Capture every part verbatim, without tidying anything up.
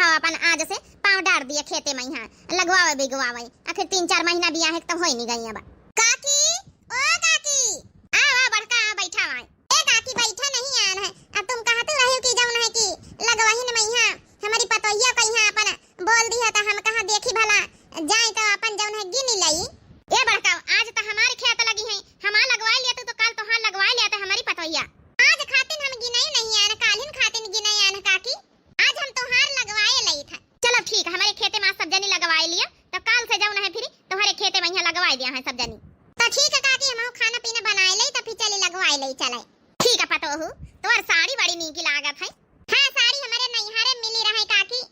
तो अपन आज से पाँव डार दिए खेते मइहाँ, लगवावे बिगवावे। आखिर तीन चार महीना बियाहे क तो होई नहीं गई अब। काकी, ओ काकी, आ, आ, बड़का, आ, बैठा हुआ। ए काकी, बैठा नहीं आन है। अब तुम कहत रहे हो कि जौन है कि लगवाहिन मइहाँ हमारी पतोहिया कइहाँ अपन बोल दिया, तो हम कहा देखी भला जाए तो अपन जौन है गिन लई। ए बड़का, आज तो हमारे खेत लगी है, हमार लगवाए लिया तू, तो काल तोहार लगवाए लिया तो हमारी पतोहिया। आज खातिन हम गिनई नहीं आन, कालिन खातिन गिनई आन काकी। आज हम तोहार लगवाए लई था। चलो ठीक, हमारे खेते में आज सब जनी लगवाए लिया, तो काल से जौन है फिर तोहरे खेते में यहाँ लगवाए दिया है सब जनी। तो ठीक है काकी, हम खाना पीना बनाए लई, तो फिर चली लगवाए लई चले। ठीक है पतोहू, तोहर साड़ी बड़ी नीक लागत है। हाँ, साड़ी हमारे नैहरे मिली रहे काकी।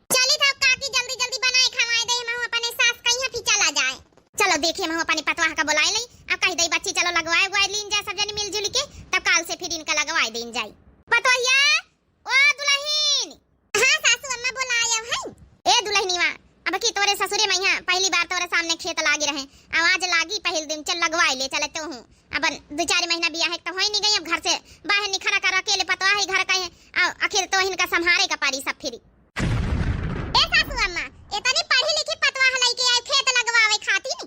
चली था काकी, जल्दी जल्दी बनाए खवाए दे, हम अपने सास कइहाँ फिर चला जाए। चलो देखिए, हम अपने पतवाह का बुलाए लई, अब कह दई बच्ची चलो लगवाए उगवाए लीन जाए सब जनी मिलजुल के, तब काल से फिर इनका लगवाए दीन जाए। पतोहिया, ओ दुलहिन। हाँ सासू अम्मा, बोलायव है। ए दुलहिनिवा, अब की तोरे ससुरे मइहाँ पहली बार तोरे सामने खेत लागी रहे, अब आज लागी पहिल दिन, चल लगवाए ले चले तो हूँ। अब दो चार महीना बियाहे क तो होई नहीं गई, अब घर से बाहर निखरा कर अकेले पतवाह ही घर का है, आ आखिर तो इनका संभारे का पारी सब फिरी। ए सासू अम्मा, इतनी पढ़ी लिखी पतवाह लइके आए खेत लगवावे खातिर?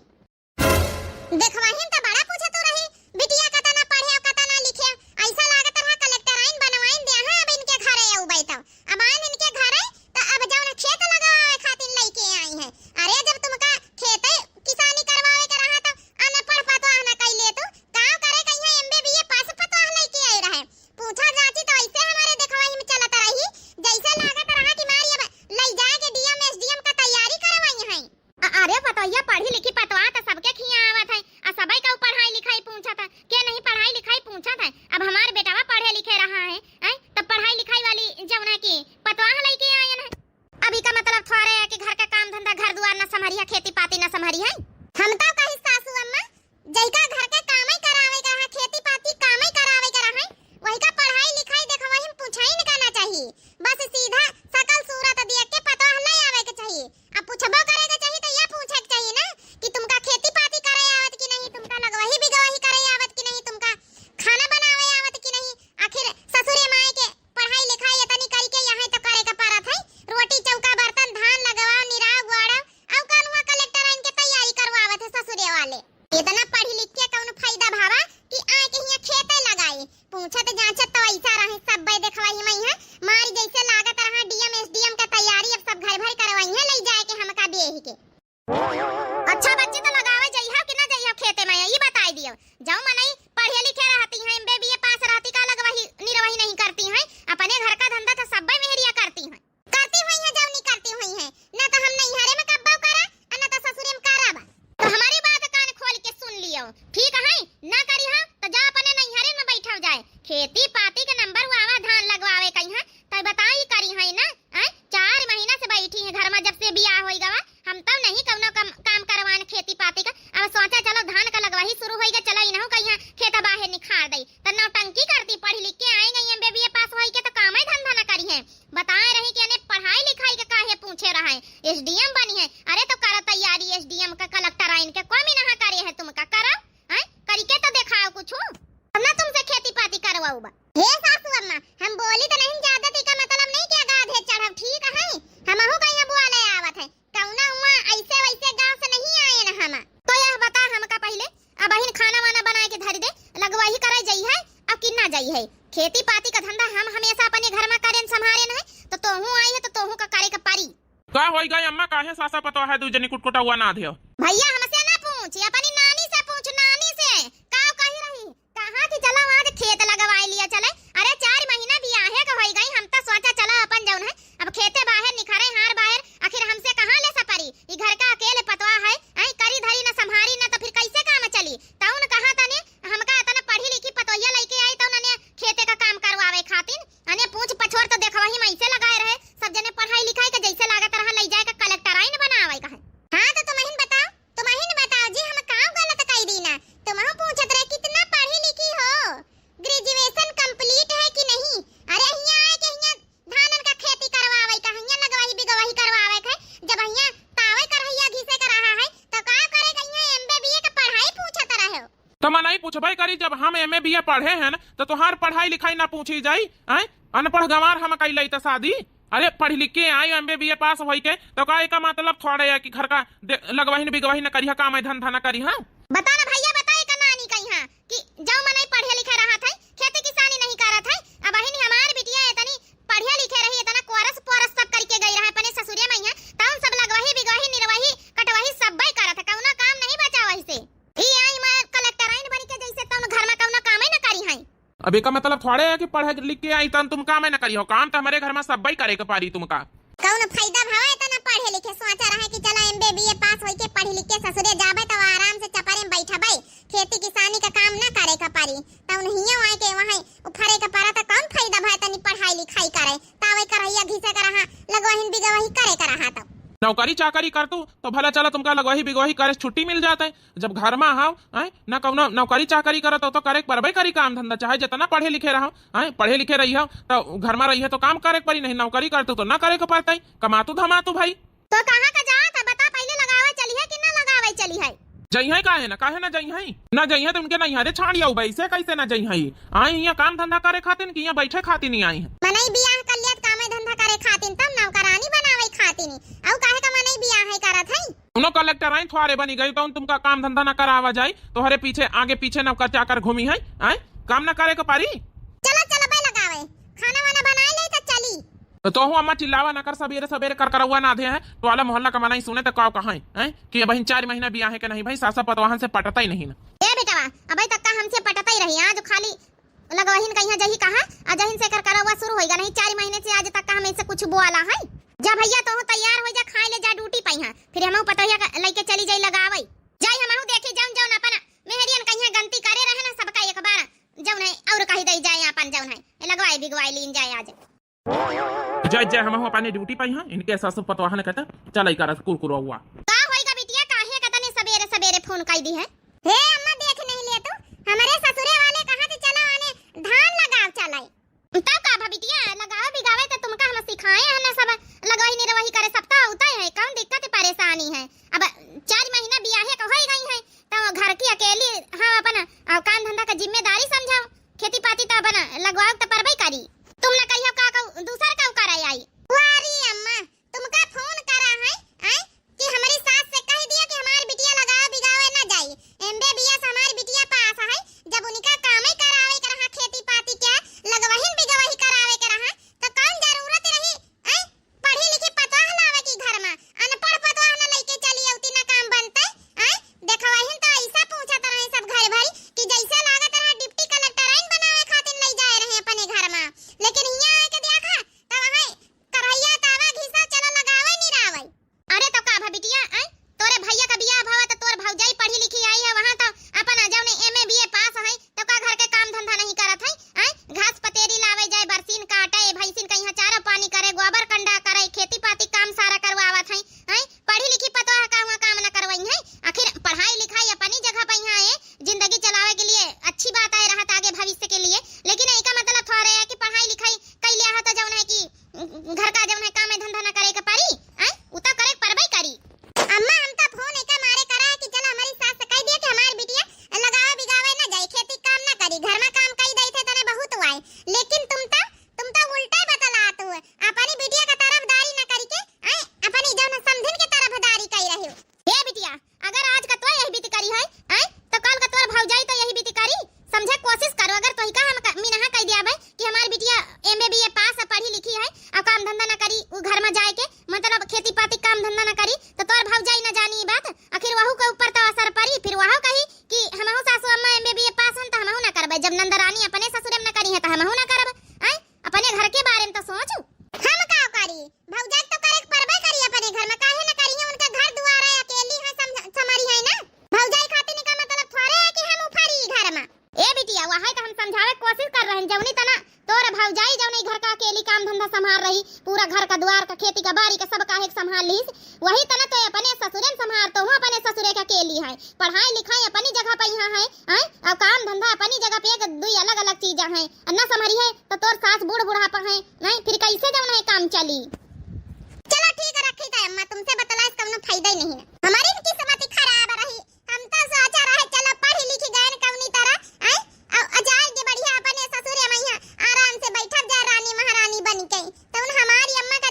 देखवाहिन त बड़ा पूछत रही, बिटिया कतना पढ़े, कतना लिखे, ऐसा लागत रहा कलेक्टराइन बनवाइन दे, हाँ, अब इनके घरे अउबै तो। अब आइन इनके घरे, त अब जौन खेत लगावे खातिर लइके आई है। अरे, जब तुमका खेते किसानी करवावे के रहा, त अनपढ़ पतवाह न कइले तू, का करे कहिया एमबीबीए पास पतवाह लइके आए रहे। पूछा जाची त ऐसे हमारे देखवाही में चलत रही, जैसे लागत रहा कि मारी अब लई जाए के डीएम एसडीएम का तैयारी करवाई है। अ-, अरे पतोहिया, पढ़ी लिखी पतवाह त सबके खिया आवत है, आ सबई का पढ़ाई लिखाई पूछत है, के नहीं पढ़ाई लिखाई पूछत है। अब हमार बेटवा पढ़े लिखे रहा है, हैं, तब पढ़ाई लिखाई वाली जौन है कि पतवाह लइके आयन है। अब इका मतलब थोड़े है कि घर का काम धंधा, घर दुआर न संभरी है, खेती पाती न संभरी है। हम तो कही सासू अम्मा, जइका घर के कामई करावे के रहा, खेती पाती कामई करावे के रहा, वही का पढ़ाई लिखाई देखवाही में पूछाई न करना चाहिए। बस सीधा सकल सूरत देख के पतवाह ले आवे के चाहिए। अब पूछबो करे के चाहिए तो यह पूछे के चाहिए ना कि तुमका खेती पाती करे आवत कि नहीं, तुमका लगवाही बिगवाही करे आवत कि नहीं, तुमका खाना बनावे आवत कि नहीं। आखिर ससुरे माए के पढ़ाई लिखाई इतनी करी के यहाँ तो करे के पड़त है, रोटी चौका बर्तन धान लगवाओ निराव गुआड़ाओ, अउ कानुआ कलेक्टर आइन के तैयारी करवावत है ससुरे वाले। इतना पढ़ी लिख के कौन फायदा भावा कि आए के हियाँ खेते लगाई। पूछत जांचत तो ऐसा रहे, सब बे देखवाही मइहाँ, मारी जैसे लागत रहा डीएम एसडीएम के तैयारी, अब सब घर भर करवाई है, ले जाए के हमका बेही के। अच्छा बच्ची, तो लगावे जइहा कि ना जइहा खेते में, ई बताई दियो। जौ मनई पढ़े लिखे रहती हैं, एमबीबीए पास रहती, का लगवाही निरवाही नहीं करती हैं, अपने घर का धंधा तो सब बे मेहरिया करती हैं। करती हुई हैं, जौनी करती हुई हैं, ना तो हम नैहरे में कब्बो करा, आ ना तो ससुरे में करब। तो हमारी बात कान खोल के सुन लियो, ठीक है? ना करी हो तो जा अपने नैहरे में बैठो जाए। खेती पाती के नंबर हुआ आवा, धान लगवावे कहीं है, तो बताई करी है ना, हैं? चार महीना से बैठी है घर में, जब से बियाह होई गवा, हम तो नहीं कौनो कम, काम करवान खेती पाती का। अब सोचा चलो धान का लगवाही शुरू होई गवा, चलो इनहू कहीं खेत बाहे निखार दई। तो नौटंकी करती, पढ़ी लिख के आई गई एमबीबीए पास होई के तो कामे धंधा न करी है। बताए रही कि अने पढ़ाई लिखाई के काहे पूछे रहा है, एसडीएम बनी है। अरे तो करा तैयारी एसडीएम का, कलेक्टर आइन के, कौन मिनहा करे है तुमका, करो, हैं? करी के तो देखाओ कुछ, तब ना तुमसे खेती पाती करवाऊ बा। हे सासू अम्मा, हम बोली तो नहीं ज्यादा, तो का मतलब नहीं कि आधा चढ़ब, ठीक है? हमहू कहीं बुआ ले आवत है, कौना हुआ ऐसे वैसे गांव से नहीं आए न हम। तो यह बता हमका पहले, अब अहिन खाना वाना बनाए के धर दे, लगवाही करे जई है, अब कि ना जई है? खेती पाती का धंधा हम हमेशा अपने घर में करें संभारे न है, तो तोहू आई है तो तोहू का करे के परी। का होई गई अम्मा, काहे सासा पतोह है दू जनी कुटकुटावा ना धियो? भैया हमसे ना पूछ, अपनी नानी से पूछ, नानी से। का कही रही? कहा कि चलो आज खेत लगवाए लिया चले। अरे चार महीना बियाहे का होई गई, हम तो सोचा चलो अपन जौन है अब खेते बाहर निखरे हार बाहर, आखिर हमसे कहाँ ले सपरी? ई घर का अकेले पतोह है, आई करी धरी न संभारी न तो फिर कैसे काम चली? तौन कहा तने हमका इतना पढ़ी लिखी पतोहिया लइके आई तौन अने खेते का काम करवावे खातिर, अने पूछ पछोर तो देखवाही में ऐसे लगाए रहे, सब जने पढ़ाई लिखाई के जैसे लागत रहा ले जाए के कलेक्टर आइन बनावे का है। हाँ तो तुम अहिन बताओ, तुम अहिन बताओ जी, हम काम गलत कई दी ना? तुम हम पूछत रहे कितना पढ़ी लिखी हो, ग्रेजुएशन कंप्लीट है कि नहीं? अरे हियाँ आए के हियाँ धानन का खेती करवावे का, हियाँ लगवाही बिगवाही करवावे का, जब हियाँ तावे करहिया घिसे का रहा है तो का करे का, हियाँ एमबीबीए का पढ़ाई पूछत रहे हो? तो मनई पूछबे करी, जब हम एमए बीए पढ़े हैं तो तोहार पढ़ाई लिखाई ना पूछी जाई? आय, अनपढ़ गंवार हम कई लई त शादी? अरे पढ़ लिख के आई, एम बी ए पास होई के, तो का एका मतलब थोड़े है कि घर का दे-, लगवाही न बिगवाही न करिहा, काम धंधा न करिहा? बता ना भैया, बता एका नानी कहिहा कि जौ मनई पढ़े लिखे रहत है, खेती किसानी नहीं करत है। अबहिन हमार बिटिया एतनी पढ़े लिखे रही, एतना कोरस पोरस सब करिके गई रहा अपने ससुरे मइहाँ, तउन सब लगवाही बिगवाही निरवाही कटवाही सब्बै करत है, कउनो काम नहीं बचा वैसे। ई आई मार कलेक्टराइन बनिके जैसे तउन घर मा कउनो कामे न करिहैं। अब एका मतलब थोड़े है कि पढ़े लिख के आई तउन तुम कामे न करिहो, काम तो हमरे घर मा सब्बै करे के परी तुमका। कउन फायदा भवा एतना पढ़े लिखे, सोचा रहा कि चला एम बी ए पास होई के पढ़ लिख के ससुरे जाबे तो आराम से चपरे में बैठबे, खेती किसानी का काम न करे के परी, तउन हियाँ आए के वहाँ उफरे के परा तो कउन फायदा भवा तनी पढ़ाई लिखाई करे, तावे करैया घिसे के रहा, लगवाहिन बिगवाही करे के रहा तो। नौकरी चाकरी करतू तो भला चला तुमका लगवाही बिगवाही करे छुट्टी मिल जात है। जब घर मा हव, हैं, ना कउनो नौकरी चाकरी करत हो तो करे के परबे करी काम धंधा, चाहे जितना पढ़े लिखे रहो, हैं, पढ़े लिखे रही हो तो घर मा रही हो तो काम करे के परी, नहीं नौकरी करतू तो ना करे के परतई, कमातू धमातू भाई। तो कहाँ का जात है बता, पहिले लगावे चली है कि ना लगावे चली है? जइहैं काहे ना, काहे ना जइहैं? ना जइहैं तो उनके नैहरे छाड़ी आऊ भाई, से कैसे ना जइहैं? आई हियाँ काम धंधा करे खातिन कि हियाँ बैठे खातिन ही आई हैं? मनई बियाह कर लिया त कामे धंधा करे खातिन, तब नौकरानी बनावे खातिन, अउ काहे का मनई बियाह है करत है? उनो कलेक्टराइन थ्वारे बनी गई, तउन तुमका काम धंधा न करावा जाई, तोहरे पीछे आगे पीछे नौकर चाकर घूमी है, आय? काम न करे के परी? चला, चला बे लगावे, खाना वाना बनाए ले त चली। तो तोहू अम्मा चिल्लावा न कर, सबेरे सबेरे करकरौआ नाधे है, टोला मोहल्ला का मनई सुने त काव कहाँ है, हैं? कि अबहिन चार महीना बियाहे के नहीं भाई, सासा पतवाहन से पटता ही नहीं ना। ए बेटवा, अबे तक का हमसे पटता ही रही, आज खाली लगवहिन कहिया जही कहा, आ जहिन से एकर करौआ शुरू होइगा, नहीं चार महीने से आज तक का हम ऐसे कुछ बोला है। जा भैया, तोहू तैयार हो जा, खाए ले जा ड्यूटी पइहा, फिर हमहू पतोहिया का लइके चली जाई लगावे। जाई हमहू देखी जौन जौन अपन मेहरियन कहिया गलती करे रहे ना, सबका एक बार जौन है और कही दई जाए अपन जौन है, लगवाई बिगवाई लीन जाए आज। जय जय, हमहू अपने ड्यूटी पइहा, इनके सासु पतवाहन कहता चलाई करत कुरकुरौआ। का होइगा बिटिया, काहे का तने सबेरे सबेरे फोन कई दी है? हे अम्मा, देख नहीं ले तू, हमरे ससुरे वाले कहा थे चला आने धान लगाव चलाई। तब का भा बिटिया, लगावे बिगावे त तुमका हम सिखाए हैं ना, सब लगवाही निरवाही करे सब तो होता है, कौन दिक्कत परेशानी है? अब चार महीना बियाहे का होई गई है, तो घर की अकेली हम अपन, अ, काम धंधा का जिम्मेदारी समझाओ, खेती पाती तो अपन लगवाओ तो परबे करी, तुम ना करियो का कहू, दूसर का करे आई। वारी अम्मा, तुमका फोन करा है, आय, कि हमरी सास से कह दिया कि हमार बिटिया लगावे बिगावे ना जाई। एम बी बी एस हमार बिटिया पास है, जब उनका कामे करावे के रहा, खेती पाती के लगवहिन बिगवही करावे के रहा, तो कौन जरूरत रही, आय, पढ़ी लिखी पतवाह लावे की घर मा? अनपढ़ पतवाह ना लइके चली अउती ना काम बनते, आय, देखवहिन तो ऐसा पूछत रहे सब घर भरी कि जैसे लागत रहा डिप्टी कलेक्टराइन बनावे खातिर लई जाए रहे अपने घर मा, लेकिन हियाँ आके देखा तो वहाँ करैया तावा घिसा चला लगावे निरावे। अरे तो का भा बिटिया, आय? तोरे भैया का बियाह भवा तो तोर भौजाई पढ़ी लिखी आई है, वहाँ तो अपन जौने एम ए बी ए पास है, तो का घर के काम धंधा नहीं करत है, आय? घास पतेरी लावे जाए, बरसीन काटे, भैंसिन कहिया चारा पानी करे, गोबर कंडा करे, खेती पाती काम सारा करवावत है, आय? पढ़ी लिखी पतोह का हुआ काम न करवाई है? आखिर पढ़ाई लिखाई अपनी जगह पे यहाँ है, जिंदगी चलावे के लिए अच्छी बात आए रहत आगे भविष्य के लिए, लेकिन एका मतलब थोड़े है कि पढ़ाई लिखाई कैले है तो जौन है कि घर का जौन है काम धंधा ना करे के परी, आय? उ तो करे के परबे करी। अम्मा, हम तो फोन एका मारे करा है कि चला हमरी सास से कह दिया कि हमार बिटिया लगावे बिगावे ना जाए, खेती काम ना करी, घर में काम कई दई थे तने बहुत हुआ है, लेकिन तुम तो, तुम तो उल्टा ही बतलात हो, अपनी बिटिया का तरफदारी ना करी के, आय, अपनी जौन समधिन के तरफदारी कई रहे हो। हे बिटिया, अगर आज का तो यही बीती करी है, आय, तो कल का तोर भौजाई तो यही बीती करी। समझे कोशिश करो, अगर तोहिका हम क-, मिनहा कह दिया भाई कि हमार बिटिया एम ए बी ए पास है, पढ़ी लिखी है, और काम धंधा ना करी, उ घर में जाए के, मतलब खेती पाती काम धंधा ना करी, तो तोर भौजाई ना जानी ई बात, आखिर वहू के ऊपर तो असर परी, फिर वहू कही कि हमहू सासू अम्मा एम ए बी ए पास हन, तो हमहू ना करबे, जब नंदरानी अपने ससुरे में ना करी है, तो हमहू ना करब, आय? अपने घर के बारे में तो सोच। हम का करी? भौजाई तो करे के परबे करी अपने घर में, काहे न करी है? उनका घर दुआर है, अकेली है, समझ-, समरी है ना। भौजाई खातिर का मतलब थोड़े है कि हम उफरी घर में। ए बिटिया, वही तो हम समझावे के कोशिश कर रहे हैं, जौनी तना तोर भौजाई जौनी घर का अकेली काम धंधा संभाल रही, पूरा घर का दुआर का खेती का बारी का सब काहे के संभाल लीस, वही तना तो अपने ससुरे में संभाल, तो हूँ अपने ससुरे के अकेली है, पढ़ाई लिखाई अपनी जगह पे यहाँ है, हैं? और काम धंधा अपनी जगह पे एक दुई अलग अलग चीजा हैं, और न संभरी है तो तोर सास बूढ़ बुढ़ापा है, नहीं फिर कैसे जौन है काम चली? चलो ठीक है, रखी का अम्मा, तुमसे बतलाए से कौनो फायदा ही नहीं है। हमारी भी किस्मत ही खराब रही, हम तो सोचा रहे चलो पढ़ी लिखी गए न कौनी तरह, आय, और, और जाएगी बढ़िया अपने ससुरे में यहाँ आराम से बैठब जा रानी महारानी बन के। तो उन हमारी अम्मा का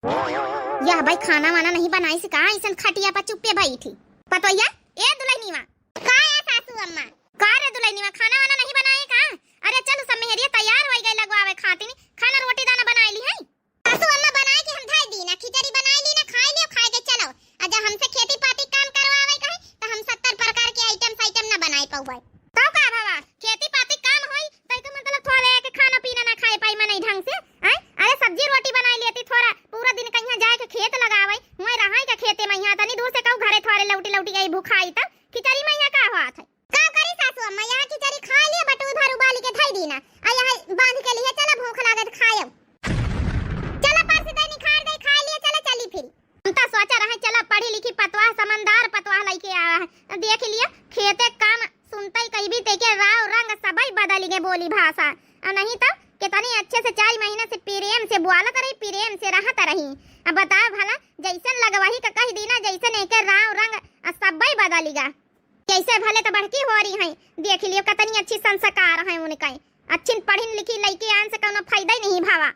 यह भाई खाना वाना नहीं बनाइस का, अइसन खटिया पर चुप्पे बैठी। पतोहिया, ए दुलहिनिया। का ए सासू अम्मा? का रे दुलहिनिया, खाना वाना नहीं बनाए का? अरे चल, सब मेहरिया तैयार होइ गए लगवावे खातिर, खाना रोटी दाना बनाइ ली है। सासू अम्मा बनाए के हम धइ दी ना, खिचड़ी बनाइ ली ना, खाइ लियो, खाइ के चलो। आ जब हमसे खेती पाती काम करवावे कहे, तो हम सत्तर प्रकार के आइटम साइटम ना बनाइ पउबे। तो का भवा, खेती पाती काम होई, तो एकर मतलब थोड़े के खाना पीना ना खाइ पाई मनई ढंग से, आय? अरे सब्जी रोटी बनाइ लेती, थोड़ा पूरा दिन कहिया जाइ के खेत लगावइ, हुआँ रहइ के खेते मइहाँ, तनी दूर से कहू घरे थोड़े लौटी लौटी आई भुखाई, तब खिचड़ी मइहाँ का होत है? का करी सासू अम्मा, यहाँ खिचड़ी खाइ लिया, बटुई भर उबाली के धइ दी ना, आ यहाँ बांध के लिए चला, भूख लागत खायब। चला परसी दे निखार दे, खाइ लिया, चला चली फिर। हम तो सोचा रहे चला पढ़ी लिखी पतवाह, समझदार पतवाह लइके आवा है। देख लिया, खेते काम सुनते ही कहीं भी तेके राव रंग सबई बदल गए, बोली भाषा। और नहीं तो कितनी अच्छे से चार महीना से प्रेम से बोलत रही, प्रेम से रहत रही। अब बताओ भला, जैसन लगवाही का कह दीना, जैसन एके राव रंग आ सबई बदल गा। जैसे भले तो बड़की हो रही हैं, देख लियो कितनी अच्छी संस्कार हैं उनका। अच्छी पढ़ी लिखी लइके आन से कौनो फायदा ही नहीं भावा।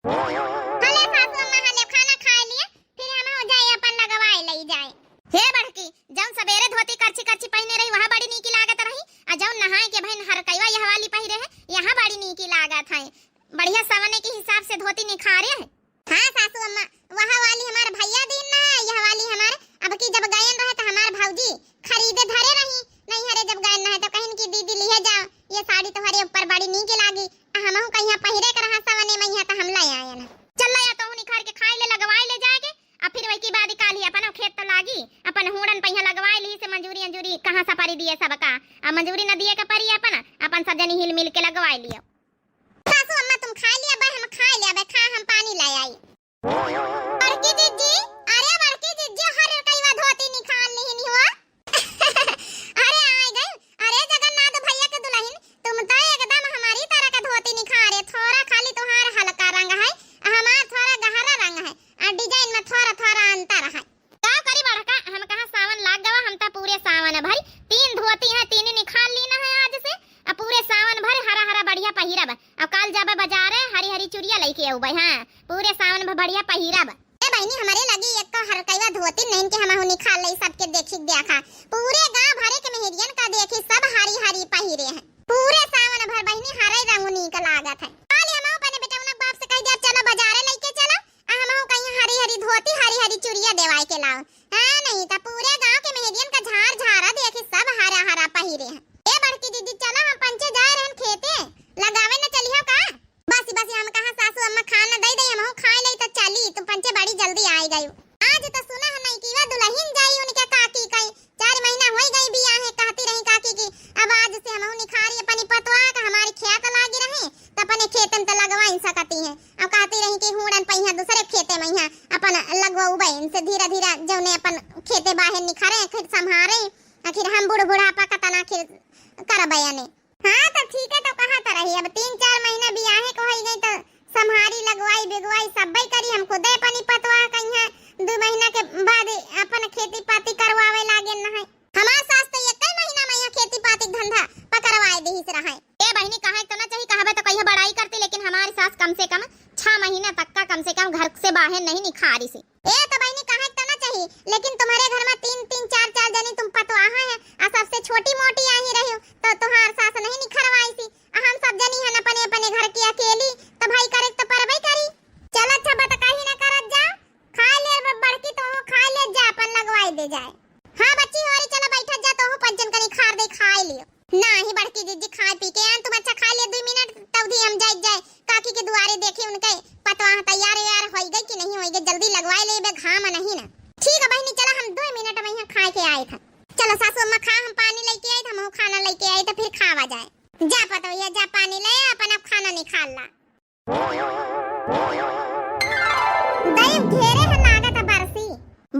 हले सासू अम्मा, हले खाना खाइ लिए, फिर हम हो जाए अपन लगवाए लई जाए। हे बड़की, जौन सबेरे धोती करछी करछी पहिने रही, वह बड़ी नीकी लागत रही, आ जौन नहाए के बहिन हरकैवा यह वाली पहिरे है, यहाँ बड़ी नीकी लागत है। बढ़िया सवने के हिसाब से धोती निखारे है। हाँ सासू अम्मा, वह वाली हमार भैया दीन ना है, यह वाली हमार, अब की जब गयन रहे तो हमार भौजी खरीदे धरे रही, नहीं हरे जब गयन ना है तो कहिन कि दीदी लिहे जाओ, ये साड़ी तुम्हारे ऊपर बड़ी नीक लागी, आ हमहू कहिया पहिरे के रहा सवने मइहाँ त हम लै आयन। चल लै आ, तोहू निखार के खाइ ले, लगवाइ ले जाके, आ फिर वही के बाद काल्हि अपन खेत तो लागी, अपन हूड़न पहिया लगवाइ ली से मजूरी अंजूरी कहाँ से परी दिए सबका, आ मजूरी न दिए के परी अपन, अपन सब जनी हिल मिल के लगवाइ लियो। सासू अम्मा तुम खाइ लिया बे, हम खाइ लिया बे, खा हम पानी लै आई। बड़की जिज्जी, अरे बड़की जिज्जी, हर कईवा धोती निखार लिहिन हुआ। अरे आइ गई, अरे जगन्नाथ भैया के दुलहिन, तुम तो एकदम हमारी तरह का धोती निखारे, थोड़ा खाली तुम्हारा हल्का रंग है, हमार थोड़ा गहरा रंग है, और design में थोड़ा थोड़ा अंतर है। का करी बड़का, हम कहाँ सावन लाग गवा, हम तो पूरे सावन भर तीन धोती है, तीन निखार लीना है आज से, अब पूरे सावन भर हरा हरा बढ़िया पहिरब, अब काल जाबे बाजारे हरी हरी चुरिया लइके अउबे, हाँ, पूरे सावन भर बढ़िया पहिरब। ए बहिनी, हमरे लगी एक हरकैवा धोती नहीं के हमहू निखार लई, सबके देखी देखा, पूरे गांव भरे के मेहरियन का देखी, सब हरी हरी पहिरे हैं, पूरे सावन भर बहिनी हरे रंग नीक लागत है। काल हमहू अपने बेटौना बाप से कहि दिया, चलो बाजारे लइके चलो, आ हमहू कहीं हरी हरी धोती, हरी हरी चुरिया देवाए के लाओ। हाँ, नहीं त पूरे गांव के मेहरियन का झार झारा देखी, सब हरा हरा पहिरे हैं। ए बड़की दीदी, चला हम पंचे जाए रहन खेते, लगावे न चलिहो का? बस बस, हम कहा सासू अम्मा खाना दे दे, हमहू खाए ले त चली, तुम पंचे बड़ी जल्दी आइ गई। आज त सुना है नहीं कि वह दुलहिन जाई उनके काकी कई, चार महीना होइ गई बियाहे, कहती रही काकी कि अब आज से हमहू निखारी अपनी पतवा का, हमारी खेत लागी रहे, त अपने खेतन त लगवाइन सकती हैं। अब कहती रही कि हूड़न पहिया दूसरे खेते में यहाँ अपन लगवउबे, इनसे धीरे धीरे जौने अपन खेते बाहे निखरे, फिर संभारे, आखिर हम बूढ़ बुढ़ापा कतना आखिर करबे अने। हाँ, त ठीक है, त कहत रही, अब तीन चार महीना बियाहे को होइ गई, त संभारी, लगवाई, बिगवाई सब्बे करी, हम खुदे अपनी पतवा कहिया दू महीना के बाद अपन खेती पाती करवावे लागे न है। हमार सास त एक्कै महीना में यहाँ खेती पाती के धंधा पकड़वाए दिहिस रहे। ए बहिनी, कहे के तो ना चाही, कहबे तो कहिया बड़ाई करती, लेकिन हमारी सास कम से कम छह महीना तक का कम से कम घर से बाहर नहीं निखारी से। ए तो बहिनी, कहे के तो ना चाही, लेकिन तुम्हरे घर में तीन तीन चार चार जनी तुम पतवाहा है, आ सबसे छोटी मोटी आही रही, तो तुम्हार सास नहीं निखरवाई सी, आ हम सब जनी हन अपने अपने घर की अकेली, तो भाई करे के तो परबे करी। चल अच्छा, बात कही ना करत जा, खाए ले ब-, बड़की तो खाए ले जा, अपन लगवाई दे जाए। हाँ बच्ची होरी, चलो बैठत जा, तोहू पंचन कनी खार दे खाए लियो। नाही बड़की जिज्जी, खाए पी के आन, तुम अच्छा खाए लियो, दुई मिनट तब दी हम जाए जाए काकी के दुआरे देखी उनके पतवाह तैयार यार होई गई कि नहीं होई गई, जल्दी लगवाए ले बे, घाम नहीं ना। ठीक है बहिनी, चला हम दुई मिनट में यहाँ खाए के आए था। चलो सासू अम्मा खा, हम पानी लेके आए थे, हम खाना लेके आए थे, फिर खावा जाए। जा पतोहिया, जा पानी ले, अपन अब खाना निकाल ला। दई घेरे है लागत है बरसी।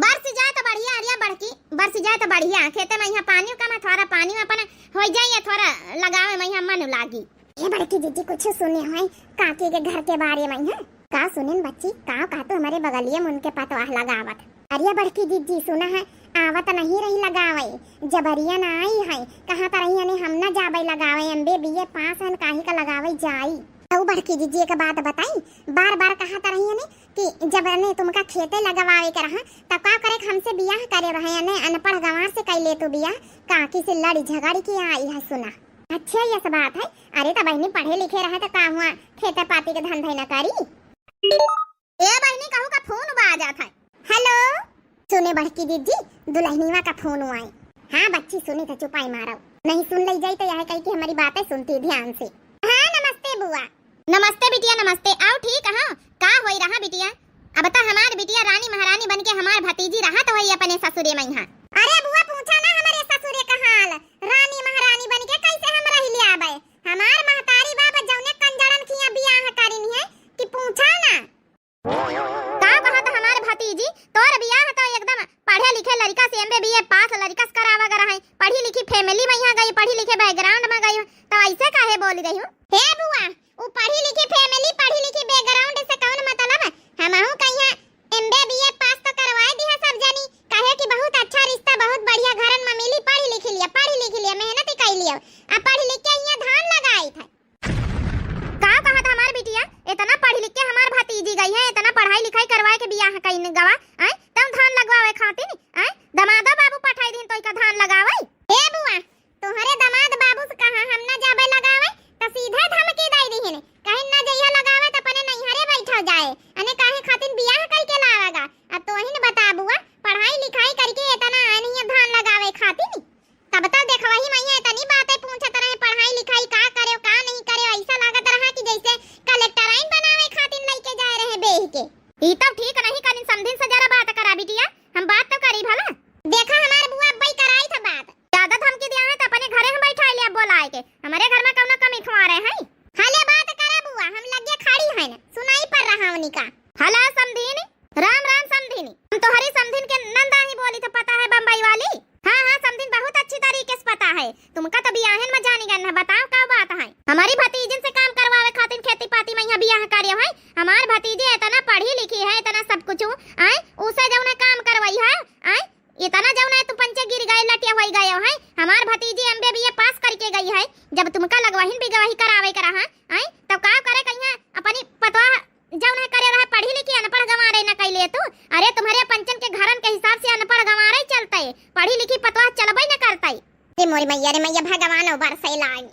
बरसी जाए तो बढ़िया, अरिया बड़की, बरसी जाए तो बढ़िया। खेते में यहाँ पानी कम है, थोड़ा पानी में अपन हो जाए, थोड़ा लगावे में यहाँ मन लागी। ए बड़की जिज्जी, कुछ सुने है काकी के घर के बारे में है? का सुनिन बच्ची, का कहतू हमरे बगलिए में उनके पतवाह लगावत। अरिया बड़की जिज्जी, सुना है, आवत नहीं रही लगावे, जबरिया ना आई है, कहा त रही हने हम ना जाबे लगावे, एम बी ए बी ए पास हन, काहे का लगावे जाई। अउ बड़की जिज्जी एक बात बताई, बार बार कहत रही है ने कि जब ने तुमका खेते लगवावे के रहा, तब का करे हमसे बियाह करे रहे ने, अनपढ़ गंवार से कइ ले तू बियाह, काकी से लड़ी झगड़ी के आई है सुना। अच्छा, यस बात है। अरे, त बहिनी पढ़े लिखे रहे त का हुआ, खेते पाती के धंधे न करी? ए बहिनी, कहू का फोन बा जात है। हेलो, सुने बड़की जिज्जी, दुलहिनिवा का फोन आए। हाँ बच्ची, सुनी त चुपाई मारव, नहीं सुन लई जाई त यह कही कि हमरी बातें सुनती ध्यान से। हाँ, नमस्ते बुआ। नमस्ते बिटिया, नमस्ते। आउ ठीक हाँ, का होई रहा बिटिया? अब त हमार बिटिया रानी महारानी बन के हमार भतीजी रहत होई अपने ससुरे मइहाँ। अरे बुआ, पूछा ना हमरे ससुरे का हाल। रानी महारानी बन के कैसे हम रह लियाबे? हमार महतारी बाप जौने कंजड़न किया बियाह करिन है कि पूछा ना। का कहत हमार भतीजी, तोर बियाह तो एकदम पढ़े लिखे लड़का से, एमबीबीए पास लड़का से करावा ग रहा है, पढ़ी लिखी फैमिली मइहाँ गई, पढ़ी लिखे बैकग्राउंड में गई, तो ऐसे काहे बोल रही हूँ? हे बुआ, उ पढ़ी लिखी फैमिली, पढ़ी लिखी बैकग्राउंड से कौन मतलब? हमहू कहिया एमबीबीए पास तो करवाए दिया सब जनी, काहे कि बहुत अच्छा रिश्ता, बहुत बढ़िया घरन में मिली, पढ़ी लिखी लिया, पढ़ी लिखी लिया, मेहनत ही कई लिया, अब पढ़ी लिख के यहाँ धान लगाई था। का कहत हमार बिटिया, इतना पढ़ी लिख के हमार भतीजी गई है, इतना पढ़ाई लिखाई करवाए के बियाह कइन गवा, आय, तब धान लगवावे खातिर, आय, दमादो बाबू पठाई दिन तो इका धान लगावे। ए बुआ, तोहरे दमाद बाबू से कहा हम ना जाबे लगावे, त सीधे धमकी दे दिहिन, कहिन ना जइहा लगावे त अपने नैहरे बैठा जाए, अने काहे खातिर बियाह कई के लावेगा। अब तोहिन बता बुआ, पढ़ाई लिखाई करके इतना आनिया धान लगावे खातिर, तब तो देखवही मइया इतनी बातें पूछत रहे, पढ़ाई लिखाई का करे, का नहीं करे, ऐसा लागत रहा कि जैसे कलेक्टर आइन बनावे खातिर लइके जाए रहे बेह के। ई तब ठीक नहीं करिन, समधिन से जरा बात करा बिटिया, हम बात तो करी भला। देखा हमार बुआ अब्बई कराई था बात। ज्यादा धमकी दिया है तो अपने घरे हम बैठा ले अब बोलाए के, हमारे घर में कौनो कमी खुआ रहे हैं। हले बात करा बुआ, हम लगे खड़ी हैं, सुनाई पड़ रहा उन्हीं का। हला समधिन, राम राम समधिन, हम तोहरी समधिन के नंदा ही बोली तो पता है बम्बई वाली। हाँ, हाँ, समधिन बहुत अच्छी तरीके से पता है। तुमका तो बियाहन में जानी गन है, बताओ का बात है? हमारी भतीजन से काम करवावे खातिर खेती पाती में यहाँ बियाह करे है। हमार भतीजी इतना पढ़ी लिखी है, इतना सब कुछ, आय, उसे जौन है काम करवाई है, आय, इतना जौन है तू पंचे गिर गए, लटिया होई गए है। हमार भतीजी एमबीबीए पास करके गई है, जब तुमका लगवाहिन बिगवाही करावे के रहा, आय, तब का करे कहिया अपनी पतवा जौन है करे रहे पढ़ी लिखी, अनपढ़ गंवारे न कैले तू। अरे तुम्हरे पंचन के घरन के हिसाब से अनपढ़ गंवारे चलते, पढ़ी लिखी पतवा चलबे न करते। रे मोरी मैया, रे मैया, भगवान ओ बरसैलाइन।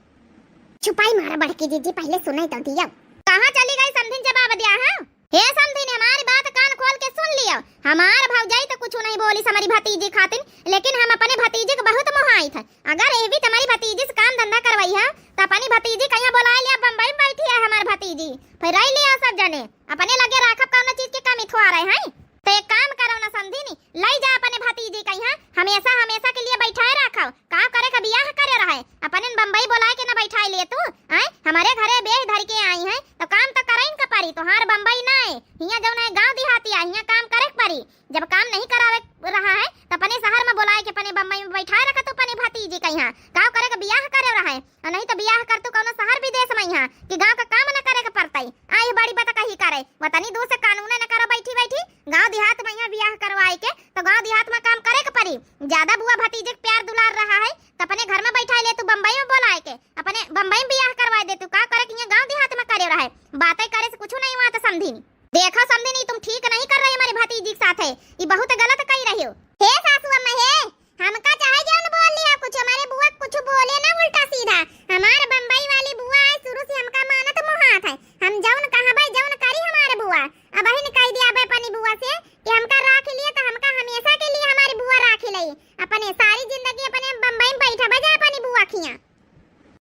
चुपाई मारा बड़की जिज्जी, पहले सुनाई तो दिया। कहाँ चली गई समधिन, जवाब दिया है? हे समधिन, हमारी बात कान खोल के सुन लियो। हमार भौजाई तो कुछ नहीं बोली हमारी भतीजी खातिर, लेकिन हम अपने भतीजी के बहुत मोहाइत है। अगर ये भी तुम्हारी भतीजी से काम धंधा करवाई है, तो अपनी भतीजी कहिया बुला लिया, बम्बई में बैठी है हमार भतीजी, फिर रह लिया सब जने। अपने लगे राखब कौनो चीज के कमी थोआ रहे हैं। तो एक काम करो ना समधिन, लई जा अपने भतीजी कहिया, हमेशा हमेशा के लिए बैठाए राखो। का करे का बियाह करे रहे, अपने बम्बई बोलाए के ना बैठाए ले तू, आय? हमारे घरे बेह धर के आई है, तो काम तो करे इनका परी, तोहार बम्बई ना है, हियाँ जौन है गाँव देहाती है, हियाँ काम करे के परी। जब काम नहीं करावे रहा है, तो अपने शहर में बोलाए के अपने बम्बई में बैठाए रखा तू अपने भतीजी कहिया। का करे का बियाह करे रहे, और नहीं तो बियाह कर तू कौनो शहर विदेश में यहाँ कि गाँव का काम न करे के पड़तई। आई बड़ी बात कही करे, वतनी दूर से कानून न करो बैठी बैठी, गाँव देहात में यहाँ बियाह करवाए के तो गाँव देहात में काम करे के पड़ी। ज्यादा बुआ भतीजे के प्यार दुलार रहा है तो अपने घर में बैठा ले तू, बम्बई में बोलाए के अपने बम्बई में बियाह करवाए दे तू। का करे कि यहाँ गाँव देहात में करे रहे, बातें करे से कुछ नहीं हुआ तो समधिन। देखो समधिन, तुम ठीक नहीं कर रही हमारी भतीजी के साथ है, ये बहुत गलत कही रही हो। हे सासू अम्मा हे, हमका चाहे जौन बोल लिया कुछ, हमारे बुआ कुछ बोले ना उल्टा सीधा। हमार बम्बई वाली बुआ आज शुरू से हमका मानत मोहात है, हम जौन कहबे जौन करी हमार बुआ। अब अहिन कह दिया बे अपनी बुआ से कि हमका राख लिए तो हमका हमेशा के लिए हमारी बुआ राख ले, अपने सारी जिंदगी अपने बम्बई में बैठा बजा अपनी बुआ खिया।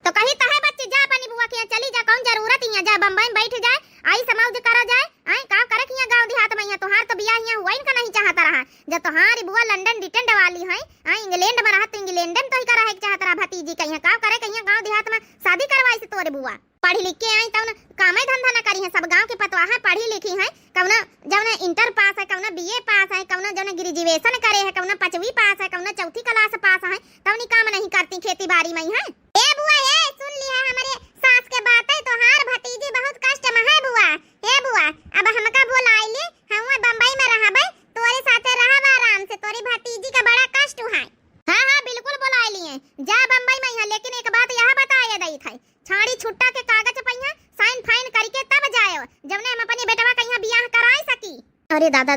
तो कही तहे बच्ची जा अपनी बुआ के यहाँ चली जा, कौन जरूरत हियाँ, जा बम्बई में बैठ जाए, आई समौज करा जाए। आई का करे हियाँ गाँव देहात में, हियाँ तोहार तो बियाह हियाँ हुआ इनका नहीं चाहता रहा। जब तोहारी बुआ लंदन डिटेंड वाली है, आई इंग्लैंड में रहा तो इंग्लैंड में तो ही का रहे के चाहत रहा भतीजी के यहाँ। का करे के हियाँ गाँव देहात में शादी करवाई से तोरे बुआ। पढ़ी लिख के आई तौन कामे धंधा न करी है, सब गाँव के पतवा है, पढ़ी लिखी है, कौना जौन इंटर पास है, कौना बीए पास है, कौना जौन ग्रेजुएशन करे है, कौना पाँचवीं पास है, कौना चौथी क्लास पास है, तौनी काम नहीं करती खेती बाड़ी में है। ए बुआ, ए, सुन लिहा हमरे सास के बात है, तोहार भतीजी बहुत कष्ट में है बुआ। ए बुआ, अब हमका बोलाई ले, हम बम्बई में रहबे, तोरे साथे रहब आराम से, तोरी भतीजी का बड़ा कष्ट है। हाँ, हाँ, बिल्कुल बोलाई लिए, जा बम्बई में है, लेकिन एक बात यह बताए दई थे, छाड़ी छुट्टा के कागज पहिया, साइन फाइन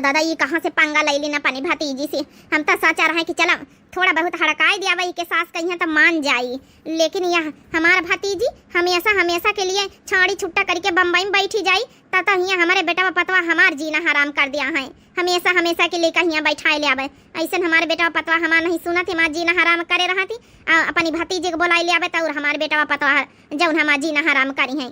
दादा, ई कहाँ से पंगा लइ लीन अपनी भतीजी से? हम त सोचा रहे कि चला थोड़ा बहुत हड़काइ दियावा, इके सास कहिया त मान जाई, लेकिन यह हमार भतीजी हमेशा हमेशा के लिए छाड़ी छुट्टा करिके बम्बई में बैठी जाई। त त हियाँ हमरे बेटवा पतवा हमार जीना हराम कर दिया है, हमेशा हमेशा के लिए कहिया बैठाए ले आवे। अइसन हमार बेटवा पतवा हमार नहीं सुनत, हमार जीना हराम करे रहती। आ, अपनी भतीजी के बोलाइ ले आवे त और हमार बेटवा पतवा जौन हमार जीना हराम करी है।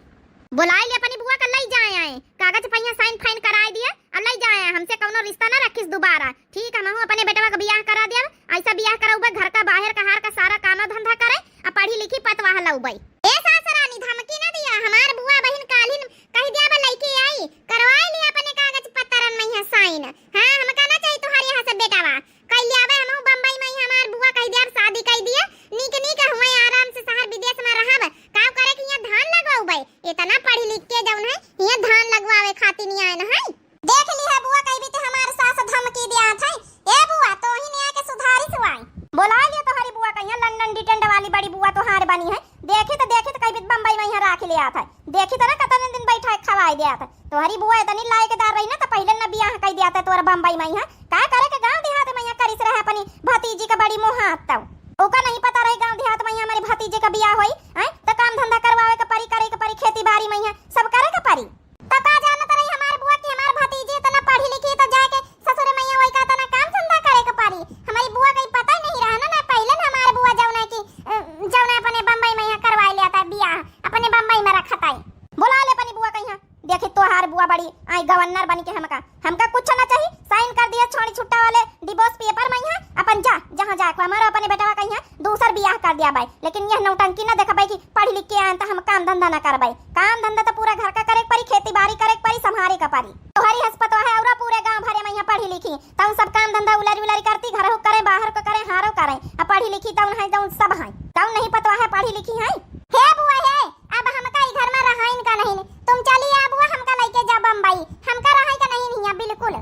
बोलाइ ले अपनी बुआ का, लइ जाए आए, कागज पहिया साइन फाइन कराइ दिया और लइ जाए आए। हमसे कौनो रिश्ता ना रखिस दोबारा, ठीक? हमहू अपने बेटवा का बियाह करा दिया। अइसा बियाह करउबे, घर का बाहर का हार का सारा कामो धंधा करे, आ पढ़ी लिखी पतवाह लउबे। ए सास रानी, धमकी ना दिया, हमार बुआ बहिन काल्हिन कहि दिया बा लइके आई, करवाइ लिया अपने कागज पत्तरन मइहाँ साइन। हाँ, हमका ना चाही तोहार यहाँ से बेटवा। कइ लियावे हमहू बम्बई मइहाँ, हमार बुआ कहि दिया अब शादी कइ दिया, नीक नीक हुए आराम से शहर विदेश में रहब। का करे कि हियाँ धान लगवाउबे? इतना पढ़ी लिख के जौन है, हियाँ धान लगवावे खातिर नहीं आए न है। देख ली है बुआ, कहि भी ते हमार सास धमकी दियात है। ए बुआ, तोही ने आके सुधारी सुआई। बोलाइ लिया तोहरी बुआ कहिया, लंदन डिटेंड वाली बड़ी बुआ तोहार बनी है। देखी त, देखी त कहि भी बम्बई मइहाँ राखि लियात है। देखी त ना कतने दिन बैठाइ खवाइ दियात है। तोहरी बुआ इतनी लायकदार रही ना त पहिले न बियाह कइ दियात है तोर बम्बई मइहाँ। का करे के गाँव देहात मइहाँ करिस रहे अपनी भतीजी का बड़ी मोहात तौ। ओका नहीं पता रही गाँव देहात मइहाँ हमरे भतीजी का बियाह होई, हैं? त काम धंधा करवावे के परी, करे के परी, खेती बारी मइहाँ सब करे के परी। त का जानत रही हमार बुआ कि हमार भतीजी इतना पढ़ी लिखी त जाके ससुरे मइहाँ वही का तना काम धंधा करे के परी। हमरी बुआ का ई पता ही नहीं रहा ना, ना पहिले न हमार बुआ जौन है कि, अ, जौन है अपने बम्बई मइहाँ करवाइ लियात है बियाह, अपने बम्बई में रखत है। बोलाइ ले अपनी बुआ कहिया, देखी तोहार बुआ बड़ी आई गवर्नर बनी के हमका, हमका कुछ ना चाही, साइन कर दिया छाड़ी छुट्टा वाले डिवोर्स पेपर मइहाँ, अपन जा जहाँ जाए को, हमारा अपने बेटवा कहिया दूसर बियाह कर दिया बाई, लेकिन यह नौटंकी ना देखबे कि पढ़ लिख के आएन त हम काम धंधा ना करबे। काम धंधा त पूरा घर का करे के परी, खेती बारी करे के परी, संभारे के परी। तोहरी हस पतोह है औरा पूरे गाँव भरे मइहाँ पढ़ी लिखी, तउन सब काम धंधा उलरी उलरी करती, घर हो करे, बाहर को करे, हारो करे, आ पढ़ी लिखी तउन है, तउन सब है, तउन नहीं पतोह है पढ़ी लिखी है। हे बुआ हे, अब हमका ई घर में रहाइन का नहीं, तुम चली आ बुआ, हमका लइके जा बम्बई, हमका रहाई का नहीं हियाँ बिल्कुल।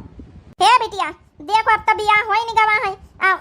हे बिटिया, देखो, अब त बियाह होइन गवा है, आ,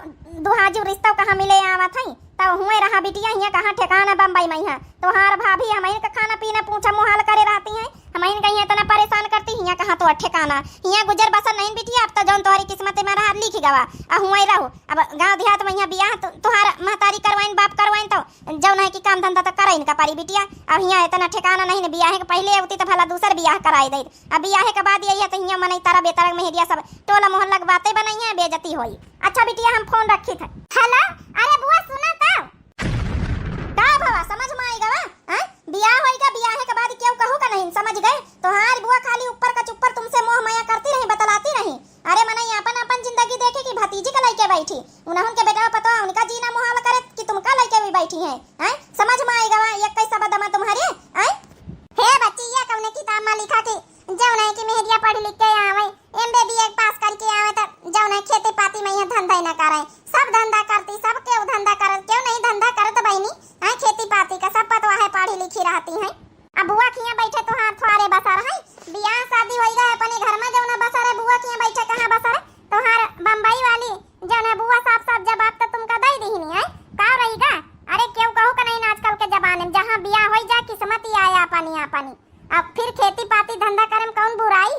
दुहाजू रिश्तौ कहाँ मिले आवत है, तौ हुए रहा बिटिया, हियाँ कहाँ ठेकाना बम्बई मइहाँ। तोहार भाभी हमइन का खाना पीना पूछा मुहाल करे रहती हैं, हमइन का हियाँ इतना परेशान करती, हियाँ कहाँ तोर ठेकाना, हियाँ गुजर बसर नहीं बिटिया, अब त जौन तोहरी किस्मत में रहा लिख गवा, आ हुए रहो, अब गाँव देहात मइहाँ बियाह तो, तोहार महतारी करवाइन, बाप करवाइन, तौ जौन है कि काम धंधा त करइन का परी बिटिया, अब हियाँ इतना ठेकाना नहीं न, बियाहे के पहिले अउती त भला दूसर बियाह कराइ देइत। अब बियाहे के बाद यही है त हियाँ मनई तारा बेतारा मेहरिया सब टोला मोहल्ला के बातें बनइहैं, बेइज्जती होई। अच्छा बिटिया, हम फोन रखित है। हेलो, अरे बुआ सुना त। का भवा, समझ में आई गवा? हैं? बियाह होई का, बियाहे के बाद केहू कहू का नहीं, समझ गए? तोहार बुआ खाली ऊपर का चुप्पर तुमसे मोह माया करती रही, बतलाती रही। अरे मनई आपन आपन जिंदगी देखे कि भतीजी के लइके बैठी, उनहुन के बेटवा पतोह उनका जीना मुहाल करे कि तुमका लइके भी बैठी हैं, हैं? समझ में आई गवा, एक कैसा बदमा तुम्हारे, हैं? हे बच्ची, ये कौने किताब में लिखा कि जौन है कि मेहरिया पढ़ लिख के आवे, एमबीबीए पास करके आवे, त जौन है खेती पाती मइहाँ धंधा ही ना करे, सब धंधा करती, सब केहू धंधा करत, केहू नहीं धंधा करत बहिनी, हैं? खेती पाती का सब पतोह है पढ़ी लिखी रहती हैं। अब बुआ किहाँ बैठे तोहार थोरे बसर है, बियाह शादी होई गए अपने घर में, जौन बसर है बुआ किहाँ बैठे, कहाँ बसर है तोहार बम्बई वाली? जौन है बुआ साफ साफ जवाब तो तुमका दे दीहिनी है, का रही गा? अरे केहू कहू का नहीं आजकल के जमाने में, जहाँ बियाह होई जा किस्मत ही आया अपनी अपनी, अब फिर खेती पाती धंधा करे में कौन बुराई?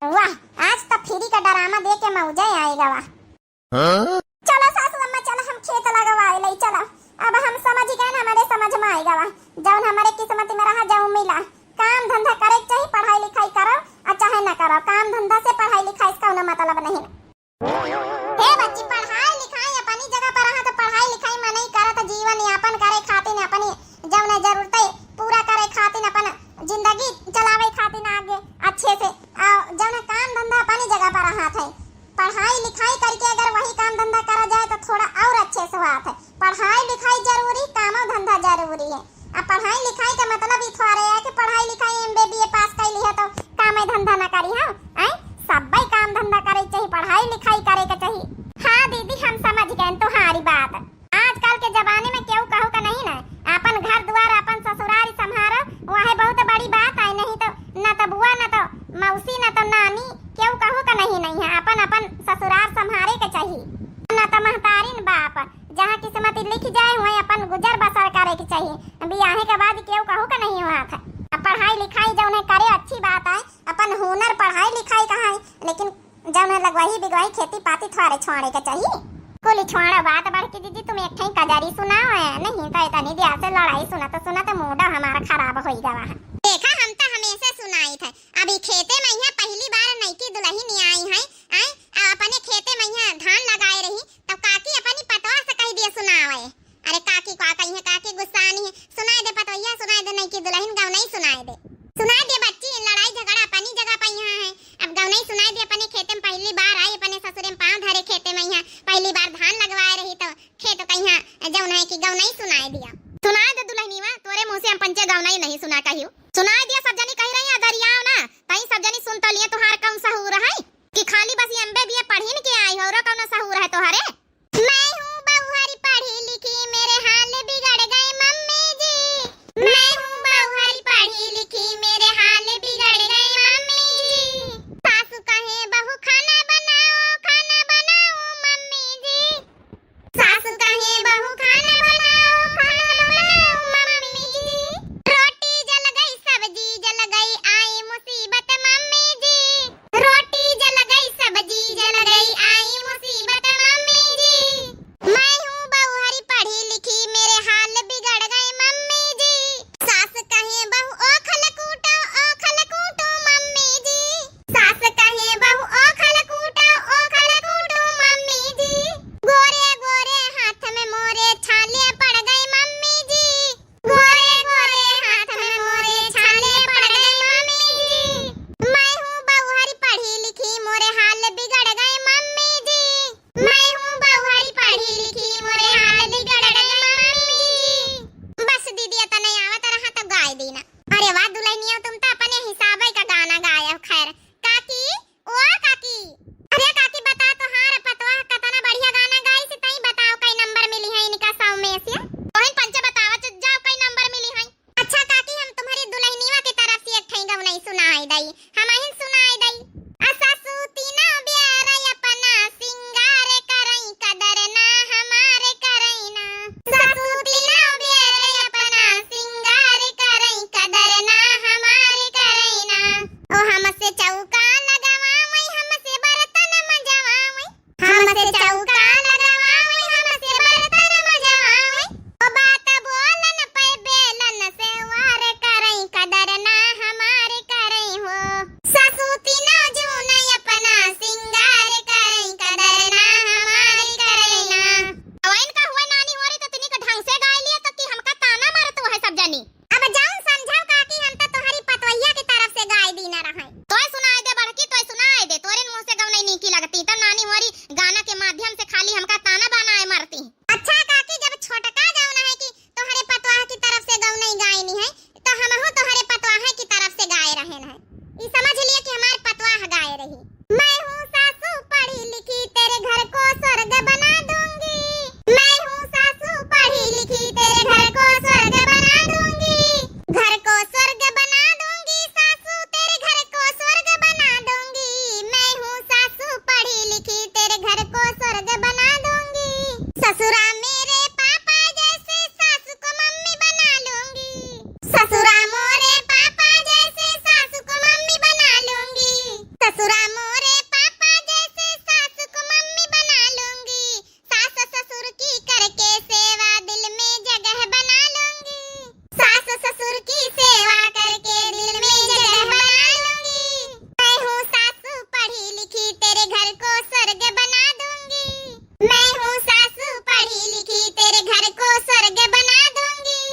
वाह, आज तो फ्री का डरामा दे के मौजे आए गवा। हाँ? चला सासू अम्मा, चला हम खेत लगवाए लई, चला। अब हम समझ गए ना, हमरे समझ में आए गवा। जौन हमरे किस्मत में रहा, जौन मिला। काम धंधा करे के चाही, पढ़ाई लिखाई करो, आ चाहे ना करो, काम धंधा से पढ़ाई लिखाई से कौनो मतलब नहीं। हे बच्ची, पढ़ाई लिखाई अपनी जगह पर रहा, तो पढ़ाई लिखाई मनई करत जीवन यापन करे खातिर अपनी जौन जरूरतें पूरा करे खातिर अपन जिंदगी चलावे खातिर आगे अच्छे से, आ, जौन काम धंधा अपनी जगह पर रहा थे। पढ़ाई लिखाई करके अगर वही काम धंधा करा जाए तो थोड़ा और अच्छे से होत है। पढ़ाई लिखाई जरूरी, कामो धंधा जरूरी है। आ पढ़ाई लिखाई का मतलब ई थोड़े है कि पढ़ाई लिखाई एमबीबीए पास कैली है तो काम धंधा ना करी, हाँ? आय, सब्बै काम धंधा करे के चाही, पढ़ाई लिखाई करे के चाही। हाँ दीदी, हम समझ गए तुम्हारी बात। आजकल के जमाने में केहू कहू का नहीं ना, अपन घर दुआर, अपन ससुरारी संभारो, वह बहुत बड़ी बात है। नहीं तो न तो बुआ, न तो मौसी, न तो नानी, केहू कहू का नहीं, नहीं है। अपन अपन ससुरार संभारे के चाही, न तो महतारिन बाप, जहाँ किस्मत लिख जाए, वहीं अपन गुजर बसर करे के चाही। बियाहे के बाद केहू कहू का नहीं हुआ था। अब पढ़ाई लिखाई जौन है करे, अच्छी बात है, अपन हुनर पढ़ाई लिखाई कहाँ है, लेकिन जौन है बिगवाई खेती पाती थोड़े छोड़े के चाहिए। कुली छोड़ो बात बड़की दीदी, तुम एक ठई कजरी सुनाओ है, नहीं तो इतनी देर से लड़ाई सुनत सुनत मूड हमारा खराब होई गवा है। देखा, हम तो हमेशा सुनाई थे, अभी खेते में यहाँ पहली बार नईकी दुल्हन आई है, आए, आ अपने खेते में यहाँ धान लगाए रही, तब काकी अपनी पतवा से कह दिया सुनावे। अरे काकी का कही है, काकी गुस्सा आनी है, सुनाए दे पतवैया, सुनाए दे नईकी दुल्हन गवनई सुनाए दे, सुनाए दे बच्ची, लड़ाई झगड़ा अपनी जगह पे यहाँ है, अब गवनई सुनाए दे, अपने खेते में पहली बार आई, अपने ससुरे में पाँव धरे खेते में यहाँ पहली बार धान लगवाए रही तो खेत कहिया जौन है कि गवनई सुनाए दिया। सुनाए दे दुल्हनिया, तोरे मुँह से हम पंचे गवनई नहीं सुना कहियो। सुनाए दिया, सब जनी कह रही है दरियाव ना, तई सब जनी सुन तो लिए, तोहार कौन सहूर है कि खाली बस एमबीए बीए पढ़िन के आई हो, कौन सहूर है तोहरे? मैं हूँ बहुहरी पढ़ी लिखी, मेरे हाल बिगड़ गए मम्मी जी। मैं हूँ बहुहरी पढ़ी लिखी, मेरे हाल बिगड़ गए मम्मी जी। सासू कहे बहू खाना बनाओ, खाना बनाओ मम्मी जी। सासू कहे बहू खाना बनाओ, खाना बनाओ मम्मी जी। रोटी जल गई, सब्जी जल गई, आई मुसीबत मम्मी जी। रोटी जल गई, सब्जी जल गई, आई मुसीबत मम्मी जी। मैं हूँ बहुहरी पढ़ी लिखी, मेरे हाल बिगड़ गए मम्मी जी। सास कहे बहू ओखल कूटो, ओखल कूटो मम्मी जी। सास कहे बहू ओखल कूटो, ओखल कूटो मम्मी जी। गोरे गोरे हाथ में मोरे छाले पड़ गए मम्मी जी। गोरे गोरे हाथ में मोरे छाले पड़ गए मम्मी जी। मैं हूँ बहुहरी पढ़ी लिखी, मोरे हाल बिगड़ गए मम्मी जी। मैं हूँ बहुहरी पढ़ी लिखी, मोरे हाल बिगड़ गए मम्मी जी। बस दीदी, इतने आवत रहा तो गाय दीना। अरे वाह दुल्हनिया, तुम तो अपने हिसाबे का गाना गाए हो। खैर काकी, ओ काकी, अरे काकी बता, तोहार पतवा कतना बढ़िया गाना गाई से, तई बताओ कई नंबर मिली है इनका सौ में से? तोहिन पंचे बतावा च-, जाओ कई नंबर मिली है। अच्छा काकी, हम तुम्हारी दुल्हनिया की तरफ से एक ठई गवनई सुनाई दई, हम अहिन सुनाई दई। आ सासू तीना बेर अपना सिंगार करई, कदर ना हमार करई ना। सासू तीना बेर अपना सिंगार करई, कदर ना हमार करई ना। ओ हमसे चौका लगावावई, हमसे बर्तन मजवावई। हमसे चौका लगावावई, हमसे बर्तन मजवावई। ओ बात बोलन पे बेलन से वार करई, कदर ना हमार करई हो। सासू तीना जून अपना सिंगार करई, कदर ना हमार करई ना। अवैन का हुआ नानी होरी तो तनिक ढंग से गाय लिया तो कि हमका ताना मारत है सब जनी। अब जाऊन समझाओ काकी, हम तो तोहरी पतवैया की तरफ से गाय दीना रहे। तोय सुनाए दे बड़की, तोय सुनाए दे, तोरे मुँह से गवनई नीकी लगती, तो नानी होरी गाना के माध्यम से खाली हमका ताना बाना मारती। अच्छा काकी, जब छोटका जौन है कि तोहरे पतवाह की तरफ से गवनई गायनी है, तो हमहू तोहरे पतवाह की तरफ से गाए रहेन है। ई समझ लिए कि हमार पतवाह गाए रही। मैं हूँ सासू पढ़ी लिखी, तेरे घर को स्वर्ग बना दूंगी। मैं हूँ सासू पढ़ी लिखी, तेरे घर को स्वर्ग बना दूंगी। घर को स्वर्ग बना दूंगी सासू, तेरे घर को स्वर्ग बना दूंगी। मैं हूँ सासू पढ़ी लिखी, तेरे घर को स्वर्ग बना दूंगी। ससुरा मेरे पापा जैसे, सासू को मम्मी बना लूंगी। ससुरा मोरे पापा जैसे, सासू को मम्मी बना लूंगी। ससुरा मोरे पापा जैसे, सासू को मम्मी बना लूंगी। सास ससुर की करके सेवा, दिल में जगह बना लूंगी। सास ससुर की सेवा करके दिल में जगह बना लूंगी। मैं हूँ सासू पढ़ी लिखी, तेरे घर को स्वर्ग बना दूंगी। मैं हूँ सासू पढ़ी लिखी, तेरे घर को स्वर्ग बना दूंगी।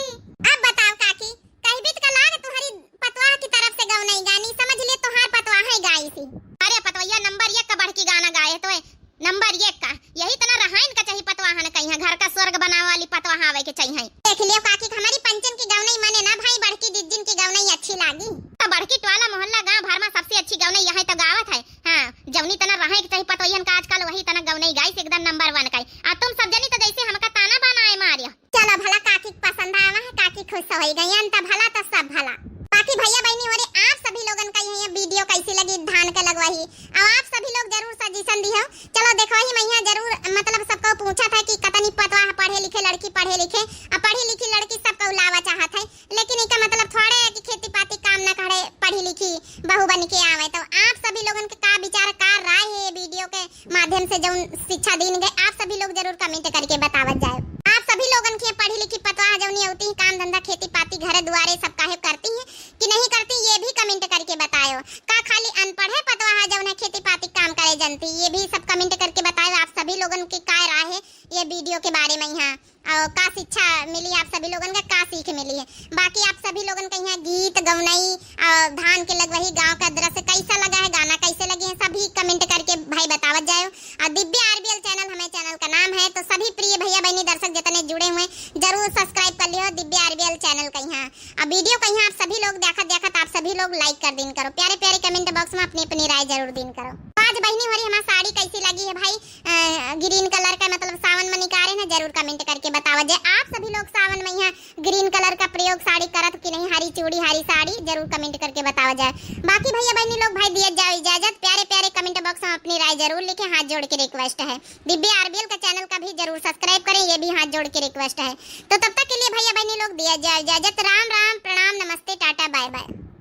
अब बताओ काकी, कहबित का लाग तुम्हारी पतवाह की तरफ से गवनई गानी, समझ लिए तोहार पतवाह है गाई सी। अरे पतवैया नंबर एक का बढ़ की गाना गाए तो है, नंबर एक का। यही तना रहाइन का चाही पतवाहन का, यहाँ घर का स्वर्ग बनावे वाली पतवाह आवे के चाहिए। देख लियो काकी, हमारी पंचन की गवनई माने ना भाई, बड़की जिज्जिन की गवनई अच्छी लागी। तो बड़की टोला मोहल्ला गांव भर में सबसे अच्छी गवनई यही तो गावत है। हाँ, जौनी तना रहे के चाही पतोहियन का आजकल, वही तना गवनई गाइस एकदम नंबर वन का। आ तुम सब जनी तो जैसे हमका ताना बाना आए मारिया। चलो भला काकी के पसंद आवा है, काकी खुश होई गई, अंत भला तो सब भला। बाकी भैया बहनी होरे, आप सभी लोगन का यही वीडियो कैसी लगी धान के लगवाही, और आप सभी लोग जरूर सजेशन दिहो। चलो देखो ही मैं यहाँ जरूर मतलब सबको पूछा था कि कतनी पतवाह पढ़े लिखे, लड़की पढ़े लिखे, अब पढ़ी लिखी लड़की सबको लावा चाहत है, लेकिन इका मतलब थोड़े है कि खेती पाती काम ना करे, पढ़ी लिखी बहू बन के आवे। तो आप सभी लोगन के का विचार, का राय है ये वीडियो के माध्यम से जौन शिक्षा दीन गए, आप सभी लोग जरूर comment करके बतावत जाए। आप सभी लोगन के पढ़ी लिखी पतवा जौनी अवती हैं, काम धंधा खेती पाती घर दुआरे सब काहे करती हैं कि नहीं करती, ये भी comment करके बतायो। का खाली अनपढ़ है पतवा है जौन है खेती पाती काम करे जनती, ये भी सब comment करके बतायो। आप सभी लोगन के का राय है ये video के बारे में यहाँ और का शिक्षा मिली आप सभी लोगन का, का सीख मिली है। बाकी आप सभी लोगन का यहाँ गीत गवनई और धान के लगवही गाँव का दृश्य कैसा लगा है, गाना कैसे लगे हैं, सभी comment करके भाई बतावत जायो। और दिव्या आरबीएल channel हमें channel का नाम है, तो सभी प्रिय भैया बहनी दर्शक जितने जुड़े हुए हैं जरूर subscribe कर लियो दिव्या आरबीएल channel का यहाँ। अब video का यहाँ आप सभी लोग देखत देखत आप सभी लोग like कर दीन करो, प्यारे प्यारे comment box में अपनी अपनी राय जरूर दीन करो। तो आज बहनी हो रही हमारी साड़ी कैसी लगी है भाई, अ, green colour का मतलब सावन में निकारे ना, जरूर comment करके बतावा जाए। आप सभी लोग सावन में यहाँ green colour का प्रयोग साड़ी करत कि नहीं, हरी चूड़ी हरी साड़ी, जरूर comment करके बतावा जाए। बाकी भैया बहनी लोग भाई दिया जाओ इजाजत, प्यारे प्यारे comment box में अपनी राय जरूर लिखें, हाथ जोड़ के request है। दिव्या आरबीएल का channel का भी जरूर subscribe करें, ये भी हाथ जोड़ के request है। तो तब तक के लिए भैया बहनी लोग दिया जाओ इजाजत, राम राम, प्रणाम, नमस्ते, टाटा, bye bye।